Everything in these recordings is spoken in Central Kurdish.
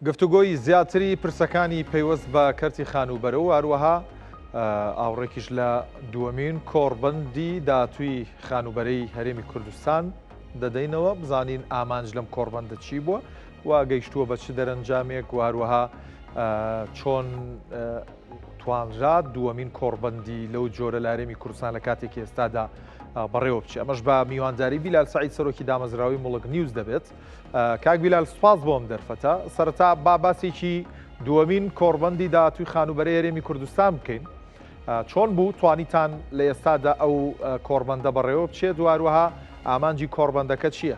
گفتوگۆی زیاتری پرسەکانی پەیوەست بە کەرتی خانووبەرە و هەروەها ئاوڕێکیش لە دووەمین کۆڕبەندی داهاتووی خانووبەرەی هەرێمی کوردستان دەدەینەوە بزانین ئامانج لەم کۆڕبەندە چی بووە و گەیشتووە بە چ دەرەنجامێک و هەروەها چۆن توانرا دووەمین کۆڕبەندی لەو جۆرە لە هەرێمی کوردستان لە کاتێکی ئێستادا بەڕێوە بچێت ئەمەش بە میوانداری بیلال سعید سەرۆکی دامەزراوەی موڵک نیوز دەبێت. کاک بیلال سوپاس بۆ ئەم دەرفەتە. سەرەتا با باسێکی دووەمین کۆڕبەندی داهاتووی خانووبەرەی هەرێمی کوردستان بکەین. چۆن بوو توانیتان لە ئێستادا ئەو کۆڕبەندە بەڕێوە بچێت و هەروەها ئامانجی کۆڕبەندەکە چییە؟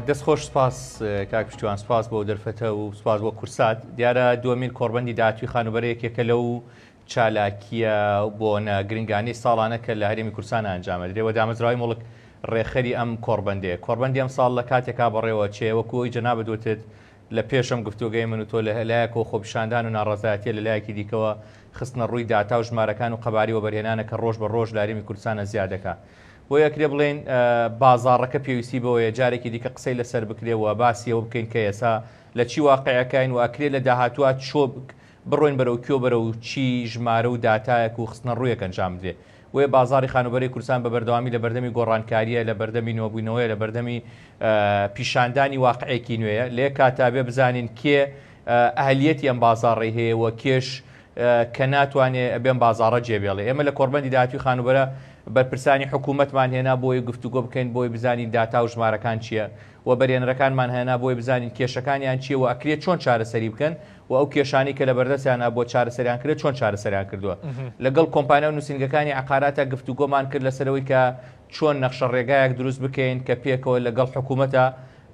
دەست خۆش سپاس کاک پشتیوان سپاس بۆ دەرفەتە و سپاس بۆ کورسات دیارە دووەمین کۆڕبەندی داهاتوی خانوبەرە یەکێکە لەو چالاکییە بۆنە گرنگانەی ساڵانە کە لە هەرێمی کوردستان ئەنجام ئەدرێ و دامەزراوەی موڵک ڕێکخەری ئەم کۆڕبەندەیە. کۆڕبەندی ئەمساڵ لە کاتێکا بەڕێوە چێ وەکو ئەوی جەنابت وتت لە پێش ئەم گفتوگەی من و تۆ لە لایەکەوە خۆپیشاندان و ناڕەزایەتیە لە لایەکی دیکەوە خستنە ڕووی داتا و ژمارەکان و قەبارەی وەبەرهێنانە کە ڕۆژ بە ڕۆژ لە هەرێمی کوردستانە زیاد دەکا. بۆیە ئەکرێ بڵێین بازاڕەکە پێویستی بەوەیە جارێکی دیکە قسەی لەسەر بکرێ و باسی ئەوە بکەین کە ئێستا لە چی واقعێکاین و ئەکرێ لە داهاتووا چۆ بڕۆین بەرەو کوێ و بەرەو چی ژمارە و داتایەک و خستنەڕوویەک ئەنجام بدرێ. بۆیە بازاڕی خانووبەرەی کوردستان بە بەردەوامی لە بەردەمی گۆڕانکارییە، لە بەردەمی نوێبوونەوەیە، لە بەردەمی پیشاندانی واقعێکی نوێیە. لە یەک کاتا بێ بزانین کێ ئەهلیەتی ئەم بازاڕەی هەیە و کێش کە ناتوانێ ئەبێ ئەم بازاڕە جێ بێڵێ. ئێمە لە کۆڕبەندی داهاتووی خانووبەرە بەرپرسانی حکوومەتمان هێنا بۆی گفتوگۆ بکەین بۆی بزانین داتا و ژمارەکان چییە و بەرێنەرەکانمان هێنا بۆی بزانین کێشەکانیان چییە و ئەکرێ چۆن چارەسەری بکەن. و ئەو کێشانەی کە لەبەردەستیانا بووە چارەسەریان کرد چۆن چارەسەریان کردووە. لەگەڵ کۆمپانیا و نووسینگەکانی عەقاراتا گفتوگۆمان کرد لەسەر ئەوەی کە چۆن نەخشە ڕێگایەک دروست بکەین کە پێکەوە لەگەڵ حکوومەتە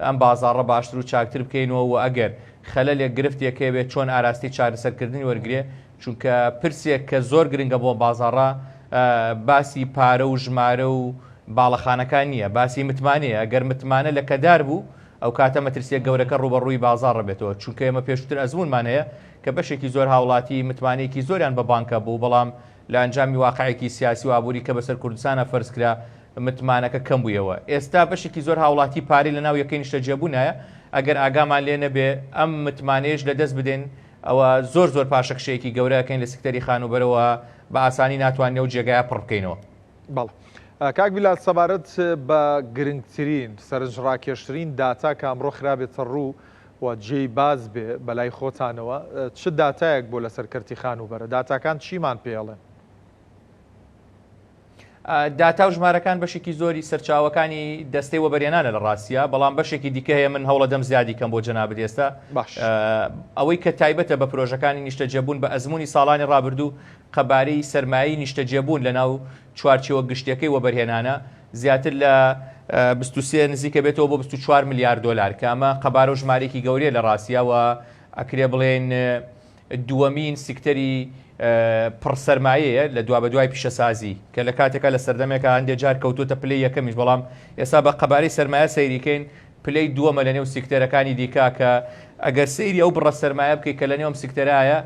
ئەم بازاڕە باشتر و چاکتر بکەینەوە و ئەگەر خەلەلێک گرفتێک هەیە چۆن ئاراستەی چارەسەرکردنی وەرگرێ چونکە پرسێک کە زۆر گرنگە بۆ بازاڕە باسی پارە و ژمارە و باڵەخانەکان نییە باسی متمانەیە ئەگەر متمانە لەکەدار بوو ئەوکاتە مەترسیە گەورەکە ڕووبەڕووی بازاڕ ئەبێتەوە، چونکە ئێمە پێشووتر ئەزموونمان هەیە کە بەشێکی زۆر هاوڵاتی متمانەیەکی زۆریان بە بانک هەبوو، بەڵام لە ئەنجامی واقعێکی سیاسی و ئابووری کە بەسەر کوردستانا فەرز کرا متمانەکە کەم بوویەوە. ئێستا بەشێکی زۆر هاوڵاتی پارەی لەناو یەکەی نیشتەجێبوونایە، ئەگەر ئاگامان لێ نەبێ ئەم متمانەیەش لەدەست بدەین ئەوە زۆر زۆر پاشەکشەیەکی گەورە ئەکەین لە سکتەری خانووبەرەوە بە ئاسانی ناتوانین ئەو جێگایە پڕ بکەینەوە. بەڵێ کاک بیلال سەبارەت بە گرنگترین سەرنجڕاکێشترین داتا کە ئەمڕۆ خرابێتە ڕوو و جێی باس بێ بەلای خۆتانەوە چ داتایەک بۆ لەسەر کەرتی خانووبەرە داتاکان چیمان پێڵێن؟ داتا و ژمارەکان بەشێکی زۆری سەرچاوەکانی دەستەی وەبەرهێنانە لە ڕاستیا بەڵام بەشێکی دیکە هەیە من هەوڵەدەم زیادی کەم بۆ جەنابت ئێستا باش ئەوەی کە تایبەتە بە پرۆژەکانی نیشتەجێبوون بە ئەزمموی ساڵانی ڕابردوو قەبارەی سەرمایەی نیشتەجێبوون لەناو چوارچێوە گشتیەکەی وەبەرهێنانە زیاتر لە 23 نزیکە بێتەوە بۆ 24 ملیار دۆلار کە ئەمە قەبارە و ژمارەیەکی گەورەیە لە ڕاستیا و ئەکرێ بڵێن دووەمین سیکتەری پڕ سەرمایەیە لە دوابەدوای پیشەسازی کە لە کاتێکا لە سەردەمێکا هەندێک جار کەوتووەتە پلەی یەکەمیش بەڵام ئێستا بە قەبارەی سەرمایە سەیریکەین پلەی دووەمە لە نێو سیکتەرەکانی دیکە کە ئەگەر سەیری ئەو بڕە سەرمایە بکەیت کە لە نێو ئەم سیکتەرایە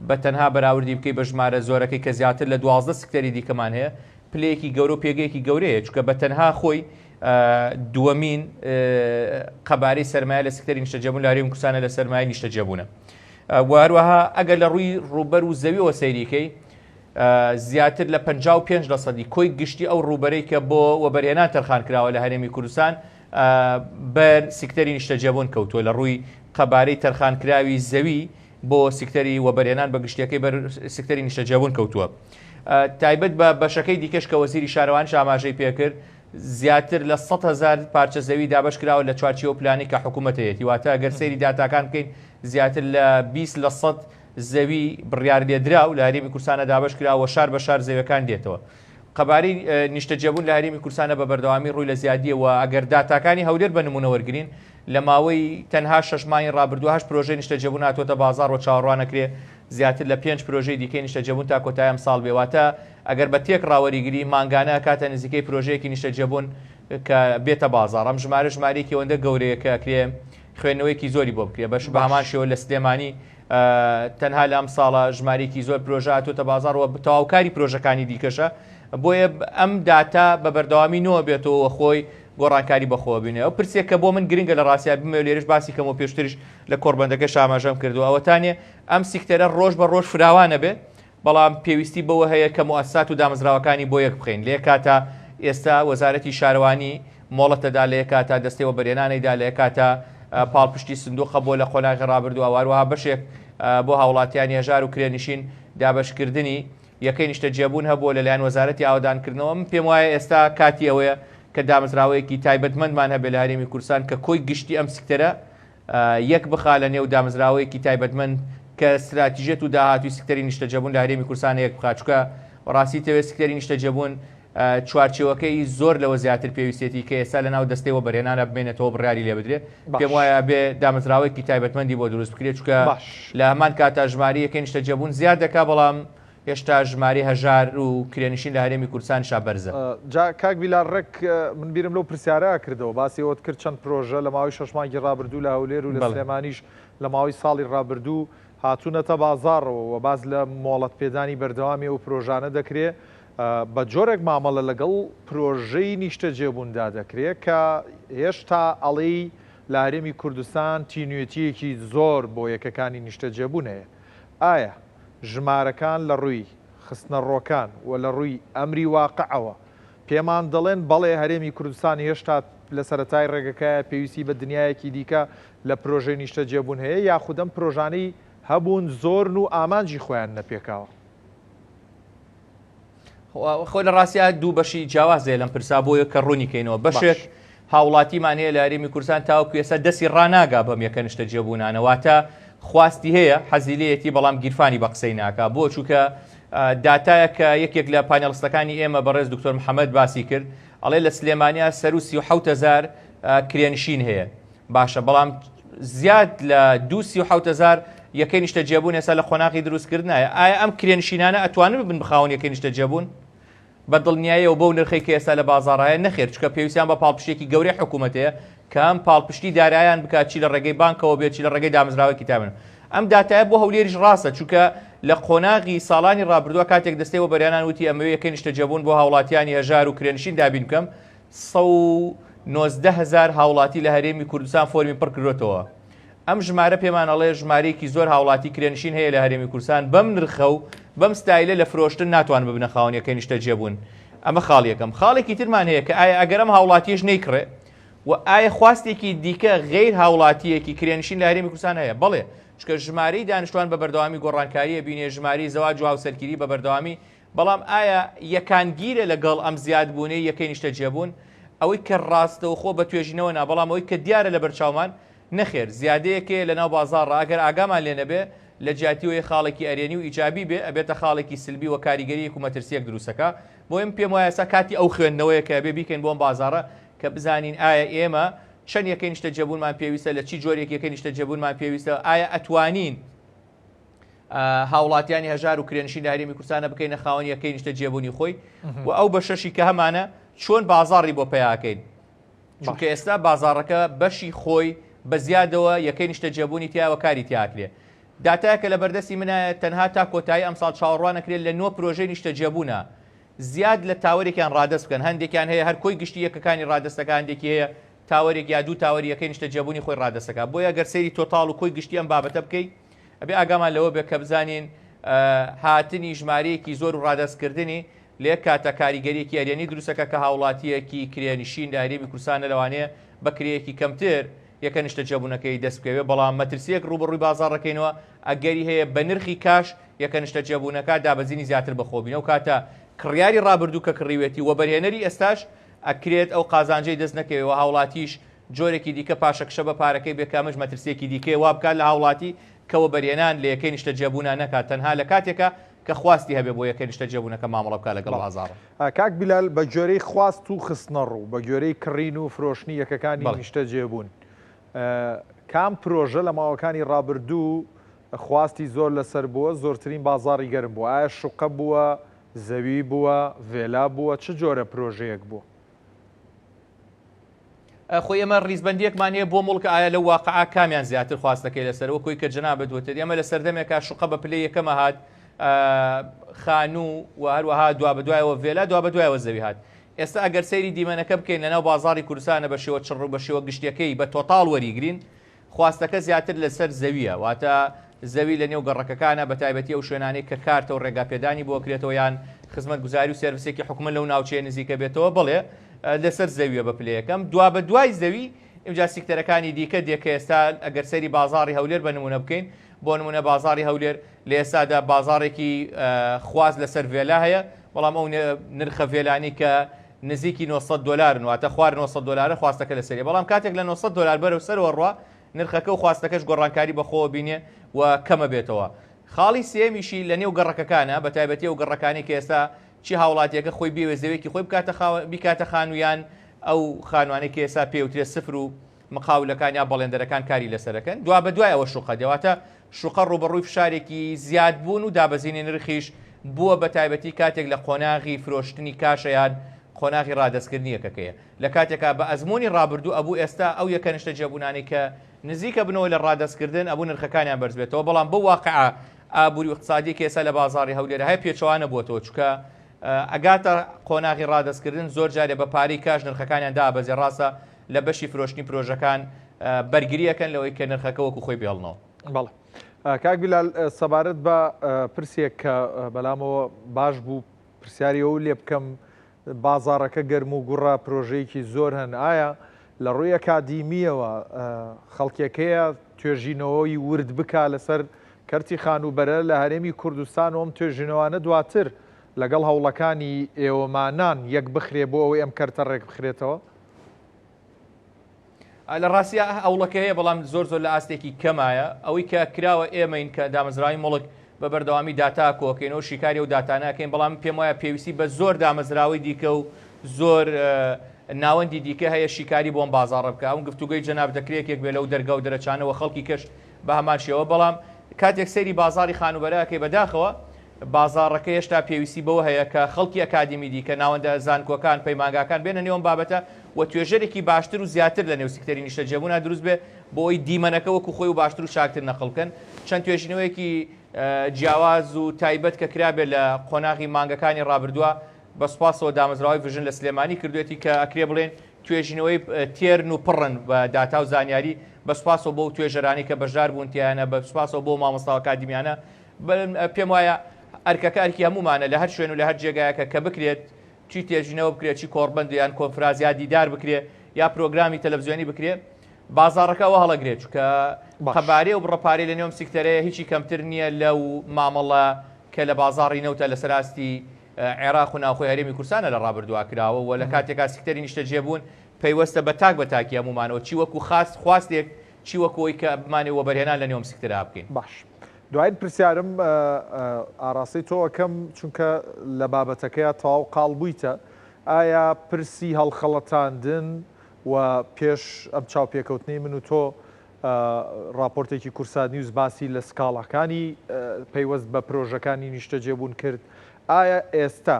بە تەنها بەراوردی بکەی بە ژمارە زۆرەکەی کە زیاتر لە 12 سکتەری دیکەمان هەیە پلەیەکی گەورە و پێگەیەکی گەورەیە چونکە بە تەنها خۆی دووەمین قەبارەی سەرمایە لە سکتەری نیشتەجێبوون لە هەرێمی کوردستانە لە سەرمایەی نیشتەجێبوونە و هەروەها ئەگەر لە ڕووی ڕووبەر و زەویەوە سەیریکەی زیاتر لە 55 لە سەدی کۆی گشتی ئەو ڕووبەرەی کە بۆ وەبەرهێنان تەرخان کراوە لە هەرێمی کوردستان بەر سیکتەری نیشتەجێبوون کەوتووە لە ڕووی قەبارەی تەرخانکراوی زەوی بۆ سیکتەری وەبەرهێنان بە گشتیەکەی بەر سیکتەری نیشتەجێبوون کەوتووە. تایبەت بە بەشەکەی دیکەش کە وەزیری شارەوانیش ئاماژەی پێکرد، زیاتر لە 100,000 پارچە زەوی دابەش کراوە لە چوارچێوە پلانی کە حکوومەت هەیەتی، واتە ئەگەر سەیری داتاکان بکەین زیاتر لە 20 لە سەد زەوی بڕیار لێدراو لە هەرێمی کوردستانە دابەش کراوە شار بە شار زەویەکان دێتەوە. قەبارەی نیشتەجێبوون لە هەرێمی کوردستانە بە بەردەوامی ڕووی لە زیادیە و ئەگەر داتاکانی هەولێر بە نموونە وەرگرین لە ماوەی تەنها شەش مانگی ڕابردوو هەشت پرۆژەی نیشتەجێبوون هاتووەتە بازاڕ و چاوەڕوانەکرێ زیاتر لە پێنج پرۆژەی دیکەی نیشتەجێبوون تا کۆتایی ئەمساڵ بێ واتە ئەگەر بە تێکڕا وەریگری مانگانە ئەکاتە نزیکەی پرۆژەیەکی نیشتەجێبوون کە بێتە بازاڕ ئەم ژمارە ژمارەیەکی ئەوەندە گەورەیە کە ئەکرێ خوێندنەوەیەکی زۆری بۆ بکرێ بەش بە هەمان شێوە لە سلێمانی تەنها لە ئەمساڵە ژمارەیەکی زۆر پرۆژە هاتووەتە بازاڕ و تەواوکاری پرۆژەکانی دیکەشە بۆیە ئەم داتا بە بەردەوامی نوێ بێتەوە خۆی گۆڕانکاری بەخۆوە بینێ. ئەو پرسێک کە بۆ من گرنگە لە ڕاستیا بمەوێ لێرەش باسی کەم و پێشتریش لە کۆڕبەندەکەش ئاماژەم کردووە ئەوەتانێ ئەم سیکتەرە ڕۆژ بە ڕۆژ فراوانە بێ بەڵام پێویستی بەوە هەیە کە موئەسسات و دامەزراوەکانی بۆ یەک بخەین لە یەک کاتا ئێستا وەزارەتی شارەوانی مۆڵەت دەدا لە یەک کاتا دەستەی وەبەرهێنانی دا لە یەک کاتا پاڵپشتی سندوقە بۆ لە قۆناغی ڕابردووە هەروەها بەشێک بۆ هاوڵاتیانی هەژار و کرێنشین دابەشکردنی یەکەی نیشتەجێبوون هەبووە لەلایەن وەزارەتی ئاوەدانکردنەوە، من پێم وایە ئێستا کاتی ئەوەیە کە دامەزراوەیەکی تایبەتمەندمان هەبێت لە هەرێمی کوردستان کە کۆی گشتی ئەم سکتەرە یەک بخا لە نێو دامەزراوەیەکی تایبەتمەند کە ستراتیژیەت و داهاتووی سکتەری نیشتەجێبوون لە هەرێمی کوردستان یەک بخا چونکە ڕاستی تەوێت سکتەری نیشتەجێبوون چوارچێوەکەی زۆر لەوە زیاتر پێویستێتی کە ئێستا لەناو دەستەی وەبەرهێنانە بمێنێتەوە بڕیاری لێ بدرێت پێم وایە بێ دامەزراوەیەکی تایبەتمەندی بۆ دروست بکرێت چونکە لە هەمان کاتا ژماری یەکەی نیشتەجێبوون زیاد دەکا بەڵام هێشتا ژماری هەژار و کرێنشین لە هەرێمی کوردستانیشا بەرزە. جا کاک بیلال ڕێک من بیرم لەو پرسیارە کردەوە باسی ئەوەت کرد چەند پرۆژە لە ماوەی شەش مانگی ڕابردوو لە هەولێر و لە سلێمانیش لە ماوەی ساڵی ڕابردوو هاتوونەتە بازاڕەوە و باس لە مۆڵەت پێدانی بەردەوامی ئەو پرۆژانە دەکرێ بە جۆرێک مامەڵە لەگەڵ پرۆژەی نیشتەجێبووندا دەکرێ کە هێشتا ئەڵێی لە هەرێمی کوردستان تینوێتییەکی زۆر بۆ یەکەکانی نیشتەجێبوون هەیە. ئایا ژمارەکان لە ڕووی خستنەڕۆکان و لە ڕووی ئەمری واقعەوە پێمان دەڵێن بەڵێ هەرێمی کوردستان هێشتا لە سەرەتای ڕێگەکایە پێویستی بە دنیایەکی دیکە لە پرۆژەی نیشتەجێبوون هەیە یاخود ئەم پرۆژانەی هەبوون زۆرن و ئامانجی خۆیان نەپێکاوە؟ خۆی لە ڕاستیا دوو بەشی جیاواز هەیە لەم پرسا بۆیە کە ڕوونی کەینەوە بەشێک هاوڵاتیمان هەیە لە هەرێمی کوردستان تاوەکو ئێستا دەستی ڕاناگا بەم یەکە نیشتەجێبوونانە واتە خواستی هەیە حەزی لێیەتی بەڵام گیرفانی بە قسەی ناکا بۆ چونکە داتایە کە یەکێک لە پانێڵستەکانی ئێمە بەڕێز دکتۆر محەممەد باسی کرد ئەڵێ لە سلێمانیا سەر 1970هزار کرێنشین هەیە باشە بەڵام زیاد لە دوو 37 هەزار یەکەی نیشتەجێبوون ئێستا لە قۆناغی دروستکردنایە ئایا ئەم کرێنشینانە ئەتوانن ببن بە خاوەن یەکەی نیشتەجێبوون؟ بە دڵنیاییەوە بەو نرخەی کە ئێستا لە بازاڕایە نەخێر چونکە پێویستیان بە پاڵپشتێکی گەورەی حکوومەت هەیە کە هەم پاڵپشتی دارایان بکات چی لە ڕێگەی بانکەوە بێت چی لە ڕێگەی دامەزراوەیەکی تایبەت ئەم داتایە بۆ هەولێریش ڕاستە چونکە لە قۆناغی ساڵانی ڕابردووە کاتێک دەستەی وەبەرهێنان وتی ئەمەوێ یەکەی نیشتەجێبوون بۆ هاوڵاتیانی هەژار و کرێنشین دابین بکەم 119 هەزار هاوڵاتی لە هەرێمی کوردستان فۆرمی پڕکردۆتەوە. ئەم ژمارە پێمان ئەڵێ ژمارەیەکی زۆر هاوڵاتی کرێنشین هەیە لە هەرێمی کوردستان بەم نرخە و بەم ستایلە لە فرۆشتن ناتوان ببنە خاوەن یەکەی نیشتەجێبوون. ئەمە خاڵی یەکەم. خاڵێکی ترمان هەیە کە ئایا ئەگەر ئەم هاوڵاتیەش نەیکڕێ و ئایا خواستێکی دیکە غەیر هاوڵاتیەکی کرێنشین لە هەرێمی کوردستان هەیە؟ بەڵێ، چونکە ژمارەی دانیشتوان بە بەردەوامی گۆڕانکاری ئەبینێ، ژمارەی زەواج و هاوسەرگیری بە بەردەوامی بەڵام ئایا یەکانگیرە لەگەڵ ئەم زیادبوونەی یەکەی نیشتەجێبوون؟ ئەوەی کە ڕاستەوخۆ بە توێژینەوە نا، بەڵام ئەوەی کە دیارە لەبەرچاومان، نەخێر، زیادەیەک هەیە لەناو بازاڕا، ئەگەر ئاگامان لێ نەبێ، لە جیاتی ئەوەی خاڵێکی ئەرێنی و ئیجابی بێ، ئەبێتە خاڵێکی سلبی و کاریگەرییەک و مەترسییەک دروست ئەکا. بۆیە من پێم وایە ئێستا کاتی ئەو خوێندنەوەیە کە ئەبێ بیکەین بۆ ئەم بازاڕە کە بزانین ئایا ئێمە چەند یەکەی نیشتەجێبوونمان پێویستە، لە چی جۆرێک یەکەی نیشتەجێبوونمان پێویستە، ئایا ئەتوانین هاوڵاتیانی هەژار و کرێنشین لە هەرێمی کوردستانە بکەینە خاوەن یەکەی نیشتەجێبوونی خۆی و ئەو بەشەشی کە هەمانە چۆن بازاڕی بۆ پیاکەین چونکە ئێستا بازاڕەکە بەشی خۆی بە زیادەوە یەکەی نیشتەجێبوونی تیاوە کاری تیاکرێ داتایەکە لە بەردەستی منایە تەنها تا کۆتایی ئەمساڵ چاوەڕوانەکرێت لە نۆ پرۆژەی نیشتەجێبوونە زیاد لە تاوەرێکیان ڕادەست بکەن هەندێکیان هەیە هەر کۆی گشتی یەکەکانی ڕادەستەکە هەندێکی هەیە تاوەرێک یا دوو تاوەری یەکەی نیشتەجێبوونی خۆی ڕادەستەکە بۆیە گەر سەیری تۆتاڵ و کۆی گشتی ئەم بابەتە بکەی ئەبێ ئاگامان لەوە بێت کە بزانین هاتنی ژمارەیەکی زۆر و ڕادەستکردنی لە یەک کاتە کاریگەریەکی ئەرێنی دروستەکە کە هاوڵاتیەکی کرێنشین لە هەرێمی کوردستانە لەوانەیە بە کرێیەکی کەمتر یەکە نیشتەجێبوونەکەی دەست بکەوێت بەڵام مەترسیەک ڕووبەڕووی بازاڕەکەینەوە ئەگەری هەیە بە نرخی کاش یەکە نیشتەجێبوونەکە دابەزینی زیاتر بەخۆبینە و کاتە کڕیاری ڕابردوو کە کڕیوێتی وەبەرهێنەری ئێستاش ئەکرێت ئەو قازانجەی دەست نەکەوێ و هاوڵاتیش جۆرێکی دیکە پاشەکشە بە پارەکەی بێ کە ئەمەش مەترسیەکی دیکەیە وا بکات لە هاوڵاتی کە وەبەرهێنان لە یەکەی نیشتەجێبوونا نەکات تەنها لە کاتێکا کە خواستی هەبێ بۆ یەکەی نیشتەجێبوونەکە مامەڵە بکات لەگەڵ بازاڕ. کاک بیلال بە گوێرەی خواست و خستنەڕوو، بە گوێرەی کڕین و فرۆشتنی یەکەکانی نیشتەجێبوون، کام پرۆژە لە ماوەکانی ڕابردوو خواستی زۆر لەسەر بووە، زۆرترین بازاڕی گەرم بووە؟ ئایا شوقە بووە، زەوی بووە، ڤێلا بووە، چ جۆرە پرۆژەیەک بووە؟ خۆی ئێمە ڕیزبەندیەکمان هەیە بۆ موڵک ئایا لەو واقعا کامیان زیاتر خواستەکەی لەسەر وەکوی کە جەنابت وتت ئێمە لە سەردەمێکا شوقە بە پلەی یەکەمە هات خانوو و هەروەها دوابەدوایەوە ڤێلا دوابەدوایەوە زەوی هات. ئێستا ئەگەر سەیری دیمەنەکە بکەین لەناو بازاڕی کوردستانە بە شێوە چڕ و بە شێوە گشتیەکەی بە تۆتاڵ وەریگرین خواستەکە زیاتر لەسەر زەوییە، واتە زەوی لە نێو گەڕەکەکانە، بەتایبەتی ئەو شوێنانەی کە کارتە و ڕێگاپێدانی بۆ کرێتەوە یان خزمەتگوزاری و سێرڤسێکی حکومە لەو ناوچەیە نزیکە بێتەوە، بەڵێ لەسەر زەوییە بە پلە یەکەم، دوابەدوای زەوی ئینجا سیکتەرەکانی دیکە دێ کە ئێستا ئەگەر سەیری بازاڕی هەولێر بە نموونە بکەین، بۆ نموونە بازاڕی هەولێر لە ئێستادا بازاڕێکی خواست لەسەر ڤێلا هەیە، بەڵام ئەو نرخە ڤێلانەی کە نزیکی 900 دۆلارن واتە خوار 900 دۆلارە خواستەکە لەسەریە بەڵام کاتێک لە 900 دۆلار بەرەو سەرەوە ڕوا نرخەکە و خواستەکەش گۆڕانکاری بەخۆوە بینێ و کەمە بێتەوە. خاڵی سێیەمیشی لە نێو گەڕەکەکانە بە تایبەتی ئەو گەڕەکانەی کە ئێستا چی هاوڵاتیەکە خۆی بیەوێ زەوێکی خۆی بکاتە خاوە بیکاتە خانوو یان ئەو خانوانەی کە ئێستا پێوترێ سفر و مقاولەکان یا بەڵێندەرەکان کاری لەسەرەکەن دوابەدوای ئەوە شوقە دێ واتە شوقە ڕووبەڕووی فشارێکی زیادبوون و دابەزینی نرخیش بووە بەتایبەتی کاتێک لە قۆناغی فرۆشتنی کاشە یان قۆناغی ڕادەستکردنی یەکەکەیە لە کاتێکا بە ئەزموونی ڕابردوو ئەبوو ئێستا ئەو یەکە نیشتەجێبوونانەی کە نزیکە بنەوە لە ڕادەستکردن ئەبوو نرخەکانیان بەرزبێتەوە بەڵام بەو واقعە ئابووری و اقتصادیە کە ئێستا لە بازاڕی هەولێر هەیە پێچەوانە بووەتەوە چونکە ئەگاتە قۆناغی ڕادەستکردن زۆر جارێ بە پارەی کاش نرخەکانیان دابەزێ ڕاستە لە بەشی فرۆشتنی پرۆژەکان بەرگری ئەکەن لەوەی کە نرخەکە وەکو خۆی بێڵنەوە. بەڵێ کاک بیلال سەبارەت بە پرسێک کە بەلامەوە باش بوو پرسیاری ئەو لێ بکەم بازاڕەکە گەرم و گوڕە پرۆژەیەکی زۆر هەن ئایا لە ڕووی ئەکادیمییەوە خەڵکێک هەیە توێژینەوەی ورد بکا لەسەر کەرتی خانووبەرە لە هەرێمی کوردستان و ئەم توێژینەوانە دواتر لەگەڵ هەوڵەکانی ئێوەمانان یەک بخرێ بۆ ئەوەی ئەم کەرتە ڕێک بخرێتەوە؟ لە ڕاستیا هەوڵەکە هەیە بەڵام زۆر زۆر لە ئاستێکی کەمایە ئەوەی کە کراوە ئێمەین کە دامەزراوی موڵک بە بەردەوامی داتا کۆکەینەوە شیکاری ئەو داتانە ئەکەین بەڵام پێم وایە پێویستی بە زۆر دامەزراوەی دیکە و زۆر ناوەندی دیکە هەیە شیکاری بۆم بازاڕە بکە ئەم گفتوگەی جەناب دەکرێت یەکێک بێ لەو دەرگا و دەرەچانەوە خەڵکی کەش بە هەمان شێوە بەڵام کاتێک سەیری بازاڕی خانووبەرە ئەکەی بەداخەوە بازاڕەکە هێشتا پێویستی بەوە هەیە کە خەڵکی ئەکادیمی دیکە، ناوەندە زانکۆکان، پەیمانگاکان بێنە نێو ئەم بابەتە و توێژەرێکی باشتر و زیاتر لە نێو سیکتەری نیشتەجێبوونا دروست بێ بۆ ئەوەی دیمەنەکە وەکو خۆی و باشتر و چاکتر نەقڵ بکەن. چەند توێژینەوەیەکی جیاواز و تایبەت کە کرابێ لە قۆناغی مانگەکانی ڕابردووە بە سوپاسەوە دامەزراوەی ڤژن لە سلێمانی کردوێتی کە ئەکرێ بڵێن توێژینەوەی تێرن و پڕن بە داتا و زانیاری بە سوپاسەوە بۆ توێژەرانی کە بەشدار بوون تیایانە بە سوپاسەوە بۆ مامۆستا ئەکادیمیانە پێم وایە ئەرکەکە ئەرکی هەموومانە لە هەر شوێن و لە هەر جێگایەکە کە بکرێت چی تێژینەوە بکرێت چی کۆڕبەند یان کۆنفراس یا دیدار بکرێت یا پرۆگرامی تەلەڤزیۆنی بکرێت بازاڕەکە ئەوە هەڵەگرێت چونکە قەبارەی و بڕە پارەی لە نێوم سیکتەرەیە هیچی کەمتر نییە لەو مامەڵە کە لە بازاڕی نەوتە لەسەر ئاستی عێراق و ناوخۆی هەرێمی کوردستانە لە ڕابردووە کراوە و لە کاتێکا سیکتەری نیشتەجێبوون پەیوەستە بە تاک بە تاکی هەموومانەوە چی وەکو خاست خواستێک چی وەکو ئەوەی کە بمانەوێت وەبەرهێنان لە نێوم سیکتەرا بکەین. باش دوایین پرسیارم ئاڕاستەی تۆ ئەکەم چونکە لە بابەتەکەیا تەواو قاڵ بوویتە، ئایا پرسی هەڵخەڵەتاندن و پێش ئەم چاوپێکەوتنەی من و تۆ ڕاپۆرتێکی کورسات نیوز باسی لە سکاڵاکانی پەیوەست بە پرۆژەکانی نیشتەجێبوون کرد، ئایا ئێستا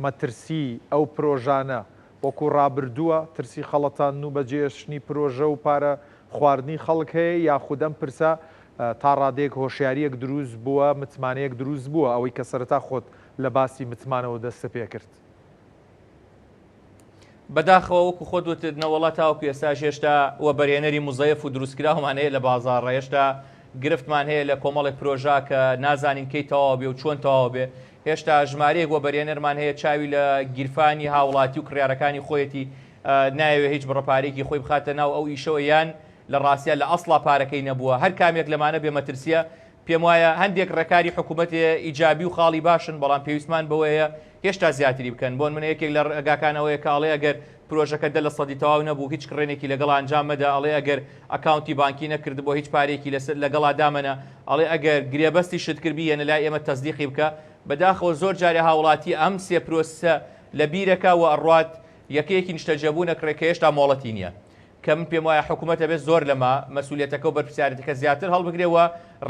مەترسیی ئەو پرۆژانە وەکو ڕابردووە ترسی خەڵەتاندن و بەجێهێشتنی پرۆژە و پارە خواردنی خەڵک هەیە یاخود ئەم پرسە تا ڕادەیەک هۆشیارییەک دروست بووە، متمانەیەک دروست بووە، ئەوەی کە سەرەتا خۆت لە باسی متمانەوە دەستت پێکرد؟ بەداخەوە وەکو خۆت وتت نەوەڵا تاوەکو ئێستاش هێشتا وەبەرهێنەری موزەیەف و دروستکراومان هەیە لە بازاڕ، هێشتا گرفتمان هەیە لە کۆمەڵێک پرۆژە کە نازانین کەی تەواو بێ و چۆن تەواو بێ، هێشتا ژمارەیەک وەبەرهێنەرمان هەیە چاوی لە گیرفانی هاوڵاتی و کڕیارەکانی خۆیەتی نایەوێ هیچ بڕە پارەیەکی خۆی بخاتە ناو ئەو ئیشەوە یان لە ڕاستیا لە ئەسڵا پارەکەی نەبووە هەر کامێک لەمانە بێ مەترسیە پێم وایە هەندێک ڕێکاری حکوومەت ئیجابی و خاڵی باشن بەڵام پێویستمان بەوەیە هێشتا زیاتری بکەن بۆن منە یەکێک لە ڕێگاکان ئەوەیە کە ئەڵێ ئەگەر پرۆژەکە 10% تەواو نەبوو هیچ کڕێنێکی لەگەڵ ئەنجام مەدە ئەڵێ ئەگەر ئەکاونتی بانکی نەکردبوو هیچ پارەیەکی لەسەر لەگەڵا دامەنە ئەڵێ ئەگەر گرێبەستی شت کرد بیهێنە لای ئێمە تەسدیقی بکە بەداخەوە زۆر جارێ هاوڵاتی ئەم سێ پرۆسسە لە بیرەکا و ئەڕوات یەکەیەکی نیشتەجێبوون ئەکڕێ کە هێشتا مۆڵەتی نییە کە من پێم وایە حکوومەت ئەبێت زۆر لەمە مەسولیەتەکە و بەرپرسیارێتەکە زیاتر هەڵبگرێ و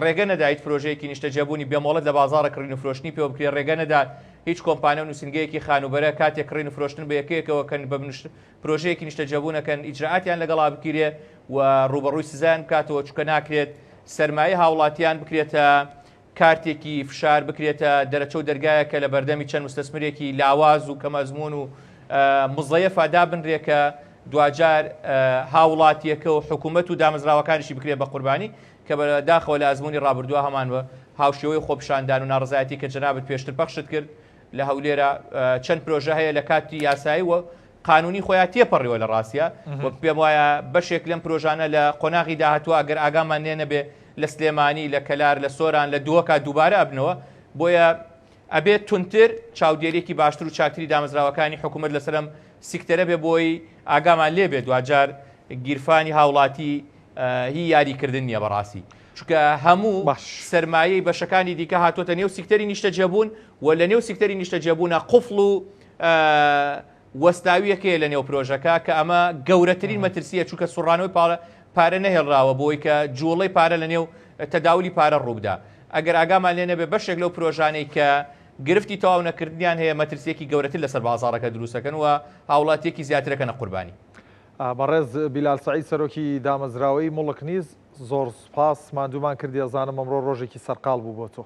ڕێگە نەدا هیچ پرۆژەیەکی نیشتەجێبوونی بێ مۆڵەت لە بازاڕە کڕین و فرۆشتنی پێوە بکرێ ڕێگە نەدات هیچ کۆمپانیا و نووسینگەیەکی خانووبەرە کاتێک کڕین و فرۆشتن بە یەکەیەکەوە کەن بە پرۆژەیەکی نیشتەجێبوون ئەکەن ئیجرائاتیان لەگەڵا بکیرێ و ڕووبەڕووی سزایان بکاتەوە چونکە ناکرێت سەرمایەی هاوڵاتیان بکرێتە کارتێکی فشار بکرێتە دەرەچە و دەرگایەک کە لە بەردەمی چەند مستەسمرێکی لاواز و کەم ئەزموون و مزەیەفا دابنرێ کە دواجار هاوڵاتیەکە و حکوومەت و دامەزراوەکانیشی بکرێ بە قوربانی کە بە داخەوە لە ئەزموونی ڕابردووە هەمان و هاوشێوەی خۆپیشاندان و ناڕەزایەتی کە جەنابت پێشتر پەخشت کرد لە هەولێرە چەند پرۆژە هەیە لە کاتی یاسایی و قانونی خۆیان تێپەڕیوە لە ڕاستە و پێم وایە بەشێک لەم پرۆژانە لە قۆناغی داهاتوە ئەگەر ئاگامان لێ نەبێ لە سلێمانی لە کەلار لە سۆران لە دووەکە دووبارە ئەبنەوە بۆیە ئەبێت توندتر چاودێریەکی باشتر و چاکتری دامەزراوەکانی حکوومەت لەسەر ئەم سیکتەرە بێ بۆی ئاگامان لێ بێ دواجار گیرفانی هاوڵاتی هی یاریکردن نییە بەڕاستی چونکە هەموو باش. سەرمایەی بەشەکانی دیکە هاتووەتە نێو سیکتەری نیشتەجێبوون و لە نێو سیکتەری نیشتەجێبوونە قفڵ و وەستاویەک هەیە لە نێو پرۆژەکە کە ئەمە گەورەترین مەترسیە چونکە سوڕانەوەی پارە پارە نەهێڵراوە بۆی کە جوڵەی پارە لە نێو تەداولی پارە ڕووبدا ئەگەر ئاگامان لێ نەبێ بەشێک لەو پرۆژانەی کە گرفتی تەواو نەکردنیان هەیە مەترسیەکی گەورەتر لەسەر بازاڕەکە دروستەکەن و هاوڵاتیەکی زیاترەکەنە قوربانی. بەڕێز بیلال سەعید سەرۆکی دامەزراوەی موڵک نیز زۆر سوپاس ماندوومان کردی ئەزانم ئەمڕۆ ڕۆژێکی سەرقاڵ بوو بۆ تۆ.